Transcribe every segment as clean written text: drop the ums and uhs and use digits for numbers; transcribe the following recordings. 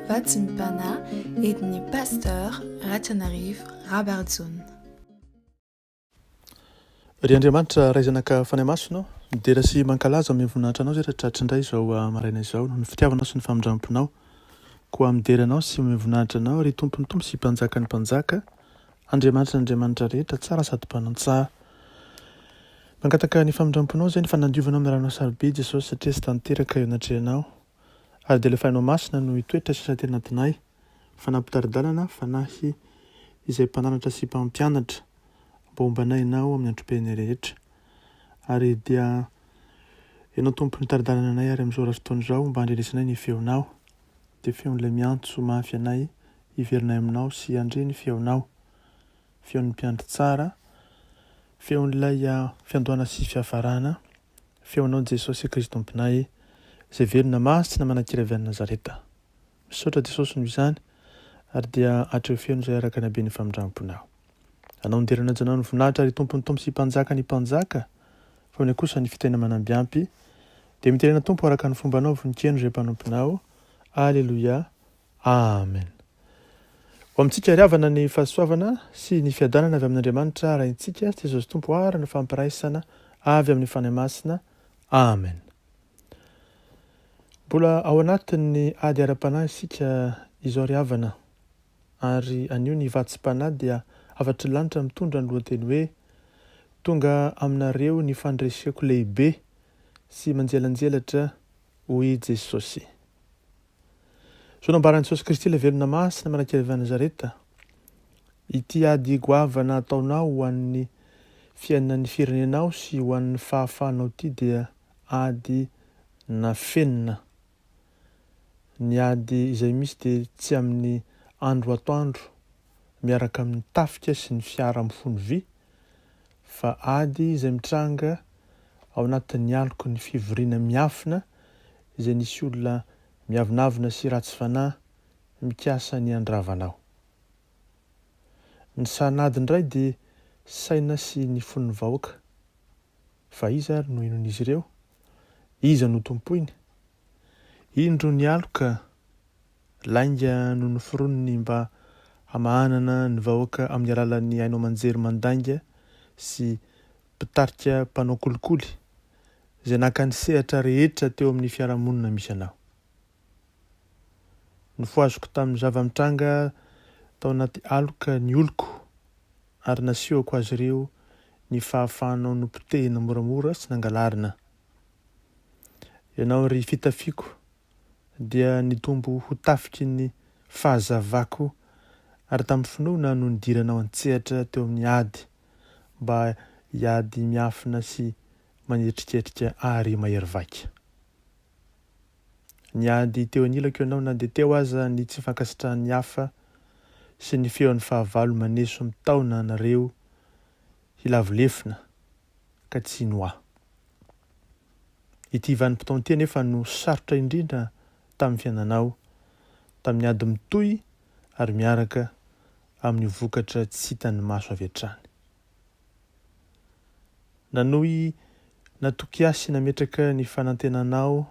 Vatsim-panahy entin'ny Pasteur Ratrianarivo Rabarijaona. Ry Andriamanitra Ray Zanaka Fanahy Masina ô, midera sy mankalaza amin'ny voninahitra Anao izay tratry indray izao ah, maraina izao noho ny fitiavanao sy ny famindramponao. Koa midera Anao sy mamehy voninahitra Anao, ry Tompon'ny Tompo sy Mpanjakan'ny Mpanjaka, Andriamanitra ny Andriamanitra rehetra, tsara sady mpanantsaha. Mangataka ny famindramponao izay ny fanadiovana amin'ny ranao sarobidy Jesosy satria tsy tanteraka eo anatrehanao. Ary dia ilay Fanahinao Masina no hitoetra sy hiasa aty anatinay. Fanahy mpitari-dalana, Fanahy izay mpananatra sy mpampianatra. Mba hombanay Ianao amin'ny androm-piainanay rehetra. Ary dia Ianao Tompo nitari-dalana anay ary amin'izao ora fotoana izao mba handrenesanay ny feonao. Dia feon'ilay miantso mafy anay hiverina aminao sy handre ny feonao. Feon'ny mpiandry tsara, feon'ilay fiandohana sy fiafarana, feonao Jesosy Kristy Tomponay, izay velona masina manan-kery avy any Nazareta. Misaotra Jesosy noho izany, ary dia hatreo feno izay araka ny haben'ny famindram-ponao. Anao ny dera najanao ny voninahitra ry Tompon'ny Tompo sy Mpanjaka ny Mpanjaka, fa aminay kosa ny fitahiana manambiampy. Dia miterena Tompo araka ny fombanao vonikeno izay mpanomponao. Aleloia. Amen. Ho amintsika ry havana ny fahasoavana sy ny fiadanana avy amin'Andriamanitra Raintsika sy Jesosy Tompo ary ny fampiraisana avy amin'ny Fanahy Masina. Amen. Mbola ao anatin'ny ady ara-panahy isika izao ry havana, ary anio ny vatsim-panahy dia hafatry ny lanitra mitondra ny lohateny hoe Tonga aminareo ny fandreseko lehibe sy manjelanjelatra hoy Jesosy. Izao nambaran'i Jesosy Kristy ilay velona masina manakely avy any Nazareta, Ity ady goavana ataonao ho an'ny fiainan'ny firenenao sy ho an'ny fahafahanao ity dia ady nafenina. Ny ady izay misy dia tsy amin'ny andro atoandro miaraka amin'ny tafika sy ny fiara mifono vy, fa ady izay mitranga ao anatin'ny aloky ny fivoriana miafina izay nisy olona miavonavona sy ratsy fanahy mikasa ny handrava anao. Ny sahan'ady indray dia saina sy ny fon'ny vahoaka. Fa iza ary no inoan'izy ireo? Iza no tompoiny? Indro ny aloka, lainga no noforoniny mba hamahanana ny vahoaka amin'ny alalan'ny haino aman-jery mandainga sy mpitarika mpanao kolikoly izay naka ny sehatra rehetra teo amin'ny fiarahamonina misy anao. Nofohaziko tamin'ny zava-mitranga tao anaty aloka ny oloko ary nasehoko azy ireo ny fahafahanao nopotehina moramora sy nangalarina. Ianao ry fitafiako dia nitombo ho tafiky ny fahazavako ary tamin'ny finoana no nidiranao an-tsehatra teo amin'ny ady mba hiady miafina sy manetriketrika ary mahery vaika. Niady teo anilako ianao na dia teo aza ny tsy fankasitrahan'ny hafa sy ny feon'ny fahavalo maneso mitaona anareo hilavo lefona ka tsy hino ahy. Ity vanim-potoana ity anefa no sarotra indrindra tamin'ny fiainanao, tamin'ny ady mitohy ary miaraka amin'ny vokatra tsy hitan'ny maso avy hatrany. Nanohy natoky ahy sy nametraka ny fanantenanao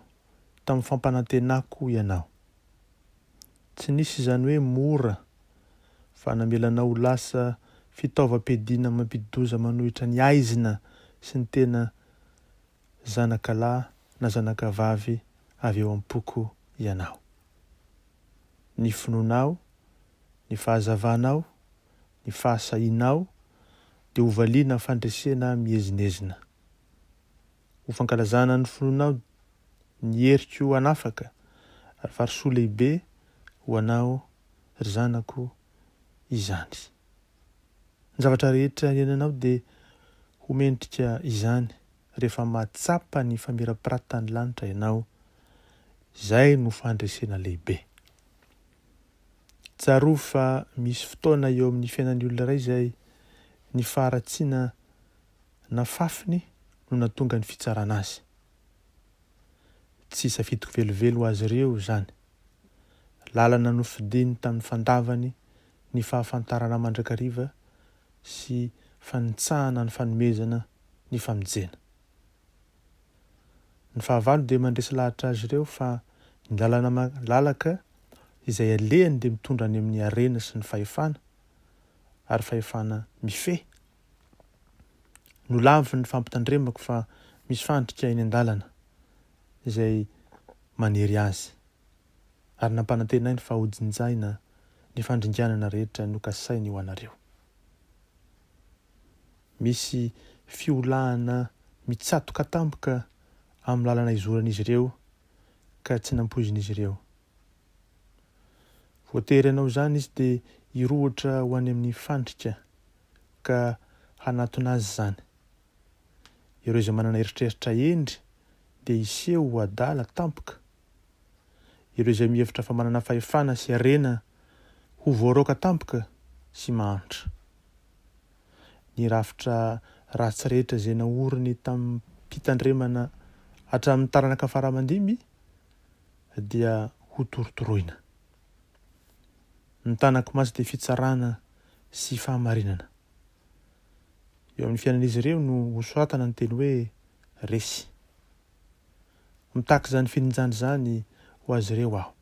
tamin'ny fampanantenako ianao. Tsy nisy izany hoe mora fa namela anao ho lasa fitaovam-piadiana mampidi-doza manohitra ny haizina sy ny tena zanaka lahy na zanaka vavy avy ao am-poko ianao. Ny finoanao, ny fahazavanao, ny fahasahianao dia hovaliana fandresena miezinezina. Ho fankalazana ny finoanao ny heriko hanafaka ary farisoa lehibe ho anao ry zanako izany. Ny zavatra rehetra iainanao dia ho mendrika izany rehefa mahatsapa ny famirapiratan'ny lanitra ianao. Izay no fandresena lehibe. Tsarovy fa misy fotoana eo amin'ny fiainan'ny olona iray izay ny faharatsiana nafafiny no nahatonga ny fitsarana azy. Tsy safidiko velively ho azy ireo izany. Lalana nofidiny tamin'ny fandavany ny fahafantarana mandrakariva sy fanitsahana ny fanomezana ny famonjena. Ny fahavalo dia mandresy lahatra azy ireo fa ny lalana malalaka Izay alehany dia mitondra any amin'ny harena sy ny fahefana, ary fahefana mifehy. Nolaviny ny fampitandremako fa misy fandrika eny an-dalana izay manery azy, ary nampanantenainy fa hojinjaina ny fandringanana rehetra nokasainy ho anareo. Misy fiolahana mitsatoka tampoka amin'ny lalana izoran'izy ireo ka tsy nampoizin'izy ireo. Voatery hanao izany izy dia hirohotra ho any amin'ny fandrika ka hanatona azy izany. Ireo izay manana eritreritra hendry dia hiseho ho adala tampoka. Ireo izay mihevitra fa manana fahefana sy harena ho voaroaka tampoka sy mahantra. Ny rafitra ratsy rehetra izay naoriny tamim-pitandremana hatramin'ny taranaka fara aman-dimby dia hotorotoroina. Ny tanako mantsy dia fitsarana sy fahamarinana. Eo amin'ny fiainan'izy ireo no hosoratana ny teny hoe resy. Mitaky izany firinjana izany ho azy ireo aho.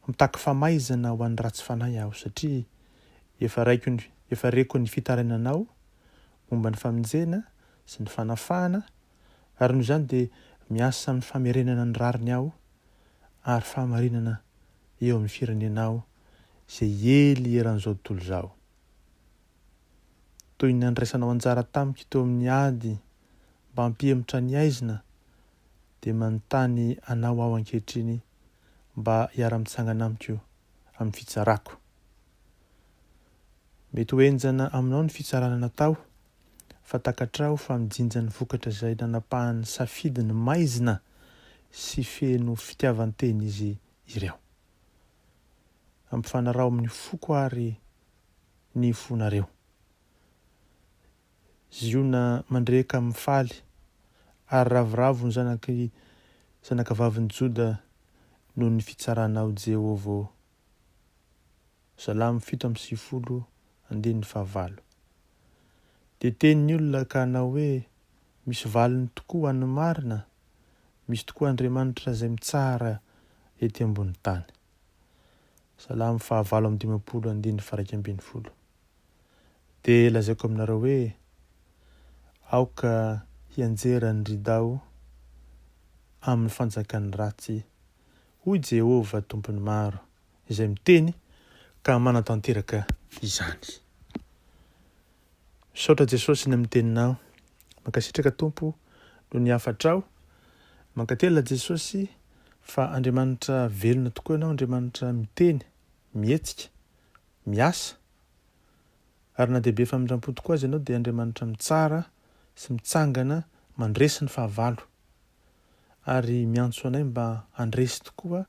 Mitaky famaizana ho an'ny ratsy fanahy aho, satria efa raiko ny, efa reko ny fitarainanao momba ny famonjena sy ny fanafahana, ary noho izany dia miasa amin'ny famerenana ny rariny aho ary fahamarinana eo amin'ny firenenao izay hiely eran'izao tontolo izao. Toy ny nandraisanao anjara tamiko teo amin'ny ady mba hampihemotra ny haizina, dia manontany anao aho ankehitriny mba hiara-mitsangana amiko amin'ny fitsarako. Mety ho henjana aminao ny fitsarana natao, fa takatrao fa mijinja ny vokatra izay nanapahan'ny safidiny maizina sy feno fitiavan-tena izy ireo. Ampifanaraho amin'ny foko àry ny fonareo. Ziona mandre ka mifaly, ary ravoravo ny zanak'i zanakavavin'i Joda noho ny fitsaranao, Jehovah ô. Salamo 97, andininy fahavalo. Dia teny ny olona ka hanao hoe, Misy valiny tokoa ho an'ny marina, misy tokoa Andriamanitra izay mitsara ety ambony tany. Salamo faha-58 andininy faha-11. Dia lazaiko aminareo hoe, Aoka hianjera ny ridao amin'ny fanjakan'ny ratsy, hoy Jehovah Tompon'ny maro. izay miteny ka manatanteraka izany. Misaotra Jesosy ny amin'ny teninao. Mankasitraka Tompo noho ny hafatrao. Mankatelina Jesosy fa Andriamanitra velona tokoa ianao, Andriamanitra miteny, mihetsika, miasa. Ary na dia be famindram-po tokoa aza ianao dia Andriamanitra mitsara sy mitsangana mandresy ny fahavalo. Ary miantso anay mba handresy tokoa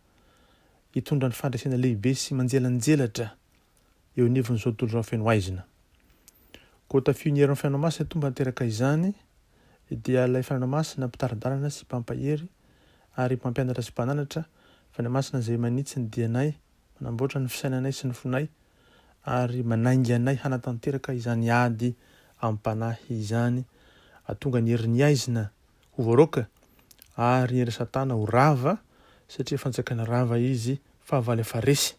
hitondra ny fandresena lehibe sy manjelanjelatra eo anivon'izao tontolo izao feno haizina. Koa tafio ny herin'ny Fanahy Masina Tompo hanteraka izany, dia ilay Fanahy Masina mpitari-dalana sy mpampahery ary mpampianatra sy mpananatra, Fanahy Masina izay manitsy ny dianay, manamboatra ny fisainanay sy ny fonay ary manainga anay hanatanteraka izany ady am-panahy izany, hahatonga ny herin'ny haizina ho voaroaka ary i Satana ho rava satria fanjakana rava izy fahavalo efa resy.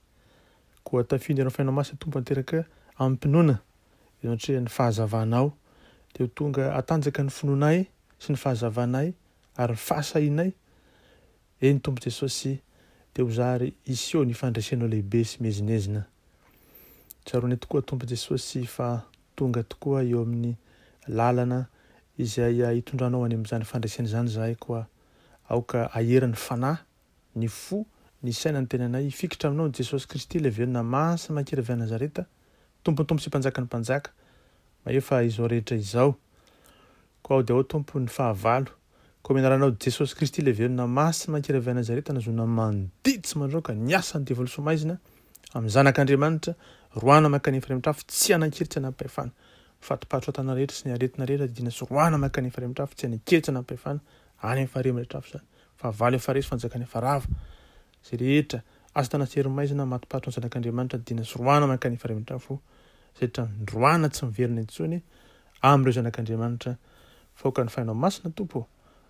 Koa tafio ny Fanahy Masina Tompo tanteraka amim-pinoana eo anatrehan'ny fahazavanao dia ho tonga hatanjaka ny finoanay sy ny fahazavanay ary ny fahasahianay Eny Tompo Jesosy dia ho zary hiseho ny fandresenao lehibe sy miezinezina. Tsaroanay tokoa Tompo Jesosy fa tonga tokoa eo amin'ny lalana izay hitondranao any amin'izany fandresena izany izahay koa aoka hahery ny fanahy, ny fo, ny saina ny tenanay hifikitra aminao Jesosy Kristy ilay velona masina mankera avy any Nazareta, Tompon'ny Tompo sy Mpanjakan'ny Mpanjaka, mahefa izao rehetra izao. Koa ao dia ao Tompo ny fahavalo. Koa amin'ny anaranao Jesosy Kristy ilay velona masina mankera avy any Nazareta nazoana mandidy sy mandroaka ny asan'ny devoly sy maizina amin'ny zanak'Andriamanitra roahana mankany Efraimitrafo tsy hanan-kery tsy hanam-pahefana. Fatim-pahatrotana rehetra sy ny aretina rehetra didiana sy roahana mankany Efraimitrafo tsy hanan-kery tsy hanam-pahefana any amin'ny Efraimitrafo izany. Fahavalo efa resy fanjakana efa rava. Izay rehetra asa tana sy hery maizina matim-patro ny zanak'Andriamanitra didiana sy roahana mankany Efraimitrafo izay rehetra roahana tsy miverina intsony amin'ireo zanak'Andriamanitra Faoka ny Fanahinao Masina, Tompo ô,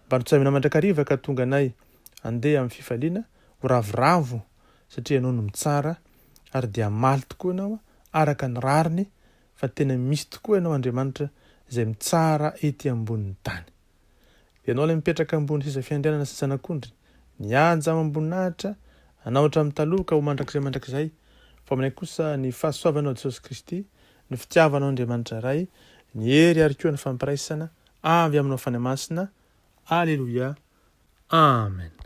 mba notsarovina mandrakariva ka tonga anay handeha amin'ny fifaliana, ho ravoravo. satria Ianao no mitsara ary dia hamaly tokoa Ianao araka ny rariny fa tena misy tokoa Ianao Andriamanitra izay mitsara ety ambonin'ny tany. Ianao ilay mipetraka ambony seza fiandrianana sy zanak'ondry, mihaja amam-boninahitra Anao hatramin'ny taloha ka ho mandrakizay mandrakizay, fa aminay kosa ny fahasoavanao Jesosy Kristy, ny fitiavanao Andriamanitra Ray, ny hery ary koa ny fampiraisana avy aminao Fanahy Masina. Aleloia. Amen.